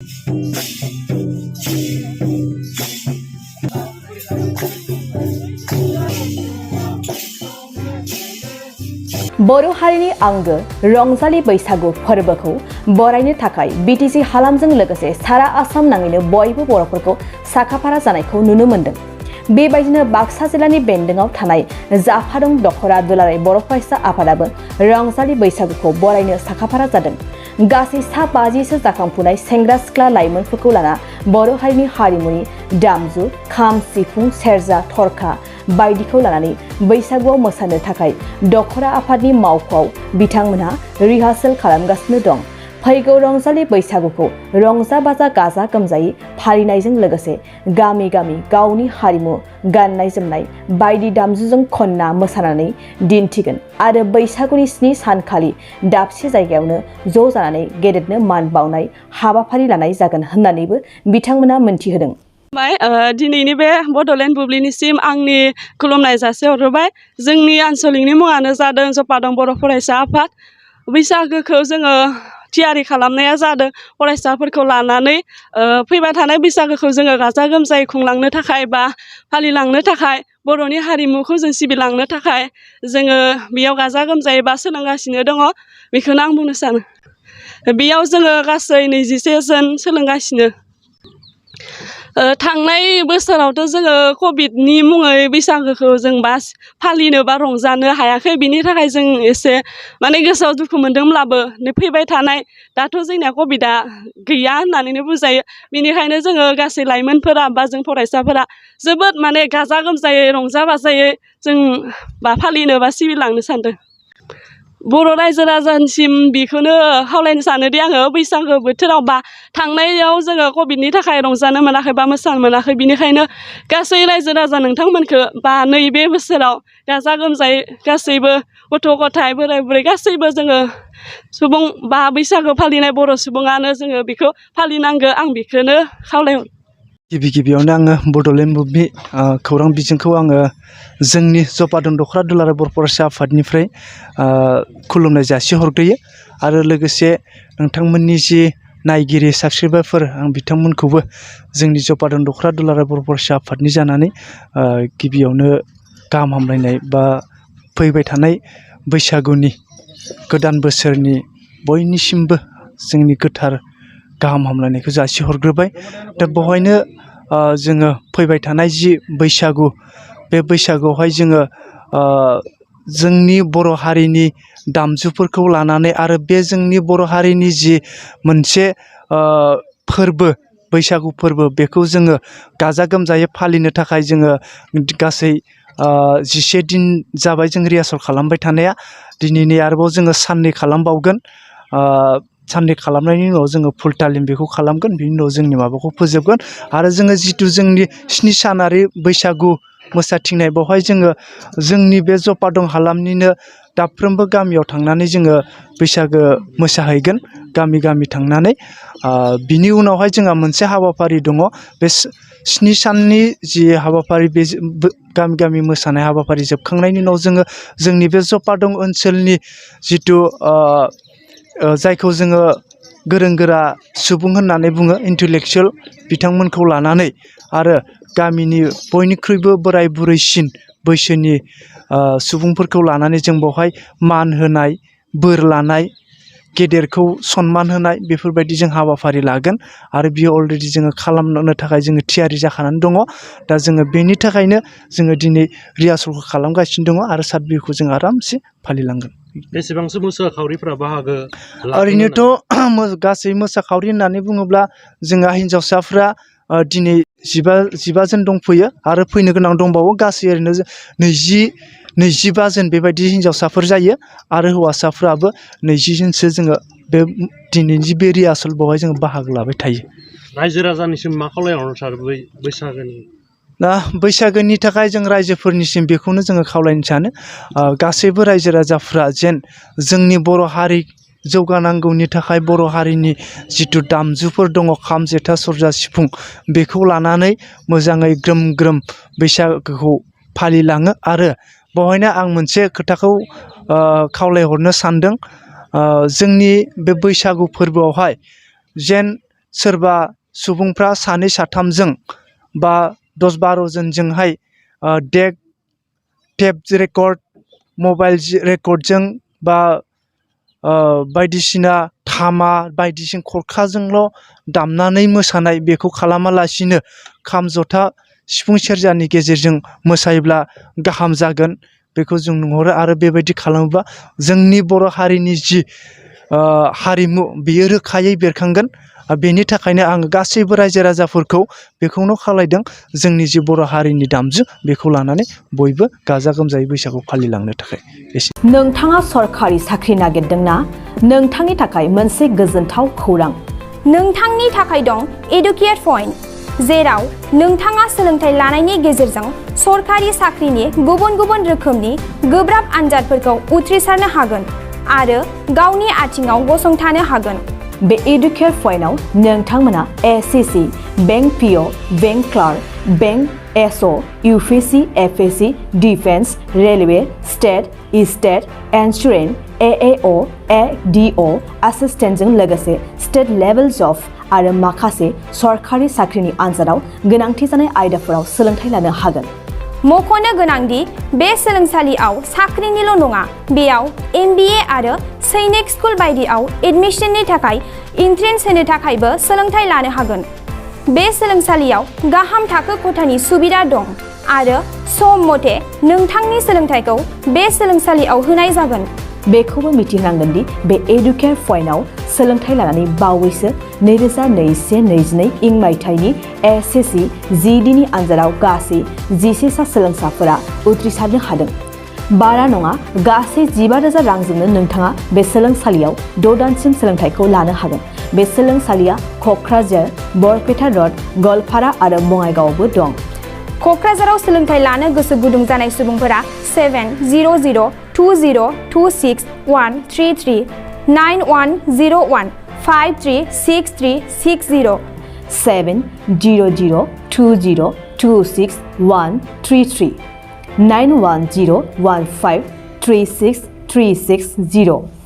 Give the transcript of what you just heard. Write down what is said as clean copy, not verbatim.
बर' हारिनि आंगो रंजालि बैसागु फोरबोखौ बरायनो थाखाय बिटिसि हालामजों लोगोसे सारा आसाम नाङैनो बयबो बर'फोरखौ साखाफारा जानायखौ नुनो मोन्दों। बेबायदिनो बाक्सा जिल्लानि बेन्दोंआव थानाय जाफादं दखरा दुलाराय बर' फरायसा आफादाबो रंजालि बैसागुखौ बरायनो साखाफारा जादों। गासै सा 50सो जाखांफुनाय सेंग्रा सिख्ला लाइमोनफोरखौ लाना बर' हारिनि हारिमुनि दामजु खाम, सिफुं, सेरजा, थरखा बायदिखौ लानानै बैसागुआव मोसानो थाखाय दखरा आफादनि मावख'आव बिथांमोनहा रिहार्सेल खालामगासिनो दं। फैगौ रंजालि बैसागुखौ रंजा बाजा गाजा गोमजायै फालिनायजों लोगोसे गामि गामि गावनि हारिमु गाननाय जोमनाय बायदि दामजुजों खनना मोसानानै दिन्थिगोन आरो बैसागुनि 7 सानखालि दाबसे जायगायावनो ज' जानानै गेदेरनो मान बावनाय हाबाफारि लानाय जागोन होननानैबो बिथांमोना मोनथिहोदों। दिनैनि बे बड'लेण्ड बुब्लिनिसिम आंनि खुलुमनाय जासिहरबाय। जोंनि आनसलिकनि मुङानो जादों जपादं बर' फरायसा आफाद। बैसागोखौ जोङो थियारि खालामनाया जादों फरायसाफोरखौ लानानै फैबाय थानाय बैसागोखौ जोङो गाजा गोमजायै खुंलांनो थाखाय बा फालिलांनो थाखाय बर'नि हारिमुखौ जों सिबिलांनो थाखाय जोङो बेयाव गाजा गोमजायै बा सोलोंगासिनो दङ। बेखौनो आं बुंनो सानो। बेयाव जोङो गासै 21 जन सोलोंगासिनो। थांनाय बोसोरावथ' जोङो कभिडनि मुङै बैसागोखौ जों फालिनो बा रंजानो हायाखै। बिनि थाखाय जों एसे गोसोआव दुखु मोनदोंब्लाबो फैबाय थानाय दाथ' जोंनिया कभिडआ गैया होननानैनो बुंजायो। बिनिखायनो जोङो गासै लाइमोनफोरा बा जों फरायसाफोरा जोबोद गाजा गोमजायै रंजा बाजायै जों फालिनो बा सिबिलांनो सानदों। बर' रायजो राजानिसिम बेखौनो खावलायनो सानोदि आङो बैसागो बोथोराव बा थांनायाव जोङो कभिडनि थाखाय रंजानो मोनाखै बा मोसानो मोनाखै। बिनिखायनो गासै रायजो राजा नोंथांमोनखौ बा नैबे बोसोराव गाजा गोमजायै गासैबो गथ' गथाय बोराय बुरै गासैबो जोङो सुबुं बा बैसागो फालिनाय बर' सुबुङानो जोङो बेखौ फालिनांगौ। आं बेखौनो खावलायहरो। गिबियावनो आङो बड'लेण्ड बुब्लि खौरां बिजोंखौ आङो जोंनि जपादं दखरा दुलाराय बर' फरायसा आफादनिफ्राय खुलुमनाय जासिहरग्रोयो आरो लोगोसे नोंथांमोननि जि नायगिरि साबस्क्राइबारफोर आं बिथांमोनखौबो जोंनि जपादं दखरा दुलाराय बर' फरायसा आफादनि जानानै गिबियावनो गाहाम हामलायनाय बा फैबाय थानाय बैसागुनि गोदान बोसोरनि बयनिसिमबो जोंनि गोथार गाहाम हामलायनायखौ जासिहरग्रोबाय। दा बेवहायनो जोङो फैबाय थानाय जि बैसागु बे बैसागुआवहाय जोङो जोंनि बर' हारिनि दामजुफोरखौ लानानै आरो बे जोंनि बर' हारिनि जि मोनसे फोरबो बैसागु फोरबो बेखौ जोङो गाजा गोमजायै फालिनो थाखाय जोङो गासै 11 दिन जाबाय जों रिहार्सेल खालामबाय थानाया। दिनैनि आरोबाव जोङो साननै खालामबावगोन। साननै खालामनायनि उनाव जोङो फुल तालिम बेखौ खालामगोन। बिनि उनाव जोंनि माबाखौ फोजोबगोन आरो जोङो जिथु जोंनि 7 सानारि बैसागु मोसाथिंनाय बेवहाय जोङो जोंनि बे जपादं हालामनिनो दाफ्रोमबो गामियाव थांनानै जोङो बैसागो मोसाहैगोन गामि गामि थांनानै। बिनि उनावहाय जोंहा मोनसे हाबाफारि दङ। बे 7 साननि जि हाबाफारि बे गामि गामि मोसानाय हाबाफारि जोबखांनायनि उनाव जोङो जोंनि बे जपादं ओनसोलनि जिथु जायखौ जोङो गोरों गोरा सुबुं होननानै बुङो इन्टेलेक्सुवेल बिथांमोनखौ लानानै आरो गामिनि बयनिख्रुइबो बोराय बुरैसिन बैसोनि सुबुंफोरखौ लानानै जों बेवहाय मान होनाय बोर लानाय गेदेरखौ सनमान होनाय बेफोरबायदि जों हाबाफारि लागोन आरो बियो अलरेडि जोङो खालामनो थाखाय जोङो थियारि जाखानानै दङ। दा जोङो बेनि थाखायनो जोङो दिनै रिहार्सेलखौ खालामगासिनो दङ आरो 7 बिहुखौ जों आरामसे फालिलांगोन। बेसेबांसो मोसाखावरिफ्रा बाहागो लागोन? ओरैनोथ' गासै मोसाखावरि होननानै बुङोब्ला जोंहा हिन्जावसाफ्रा दिनै 15 जन दंफैयो आरो फैनो गोनां दंबावो। गासै ओरैनो 25 जन बेबायदि हिन्जावसाफोर जायो आरो हौवासाफ्राबो 20 जनसो जोङो बे दिनैनि बे रिहार्सेल बावहाय जोङो बाहागो लाबाय थायो। रायजो राजानिसिम मा खावलायहरनो सार बैसागोनि? दा बैसागोनि थाखाय जों रायजोफोरनिसिम बेखौनो जोङो खावलायनो सानो गासैबो रायजो राजाफ्रा जेन जोंनि बर' हारि जौगानांगौनि थाखाय बर' हारिनि जिथु दामजुफोर दङ खाम जेथा सेरजा सिफुं बेखौ लानानै मोजाङै ग्रोम ग्रोम बैसागोखौ फालिलाङो। आरो बेवहायनो आं मोनसे खोथाखौ खावलायहरनो सानदों। जोंनि बे बैसागु फोरबोआवहाय जेन सोरबा सुबुंफ्रा सानै साथामजों बा 10-12 जनजोंहाय डेक टेप रेकर्ड मबाइल रेकर्डजों बा बायदिसिना थामा बायदिसिना खरखाजोंल' दामनानै मोसानाय बेखौ खालामालासिनो खाम जथा सिफुं सेरजानि गेजेरजों मोसायोब्ला गाहाम जागोन बेखौ जों नुहरो आरो बेबायदि खालामोबा जोंनि बर' हारिनि जि हारिमु बेयो रोखायै बेरखांगोन बेनि थाखायनो आङो गासैबो रायजो राजाफोरखौ बेखौनो खावलायदों जोंनि जि बर' हारिनि दामजु बेखौ लानानै बयबो गाजा गोमजायै बैसागु फालिलांनो थाखाय एसे नोंथाङा सरखारि साख्रि नागिरदोंना नोंथांनि थाखाय मोनसे गोजोनथाव खौरां नोंथांनि थाखाय दं एडुकेट पइन्ट जेराव नोंथाङा सोलोंथाइ लानायनि गेजेरजों सरखारि साख्रिनि गुबुन गुबुन रोखोमनि गोब्राब आनजादफोरखौ उथ्रिसारनो हागोन आरो गावनि आथिङाव गसंथानो हागोन बे एडुकेट पइन्टआव नोंथांमोना SSC bank PO bank clerk bank SO UPSC FSC defence railway state insurance AAO ADO एसिस्टेन्टजों लोगोसे स्टेट लेभेल जब आरो माखासे सरखारि साख्रिनि आनजादाव गोनांथि जानाय आयदाफोराव सोलोंथाइ लानो हागोन मख'नो गोनांदि बे सोलोंसालियाव साख्रिनिल' नङा बेयाव MBA आरो सैनिक स्कुल बायदियाव एडमिशननि थाखाय एन्ट्रेन्स होनो थाखायबो सोलोंथाइ लानो हागोन बे सोलोंसालियाव गाहाम थाखो खथानि सुबिदा दं आरो सम मथे नोंथांनि सोलोंथाइखौ बे सोलोंसालियाव होनाय जागोन बेखौबो मिथिनांगोन दि बे एडुकेट पइन्टआव सोलोंथाइ लानानै बावैसो 2021-22 इं मायथाइनि एसएससि जिडिनि आनजादाव गासै 11 सा सोलोंसाफोरा उथ्रिसारनो हादों बारा नङा गासै 15,000 रांजोंनो नोंथाङा बे सोलोंसालियाव 6 दानसिम सोलोंथाइखौ लानो हागोन बे सोलोंसालिया क'क्राझार बरपेटा रड गवालपारा आरो बङाइगावआवबो दं क'क्राझाराव सोलोंथाइ लानो गोसो गुदुं जानाय सुबुंफोरा 70020261333 9101536360 70020261333 9101536360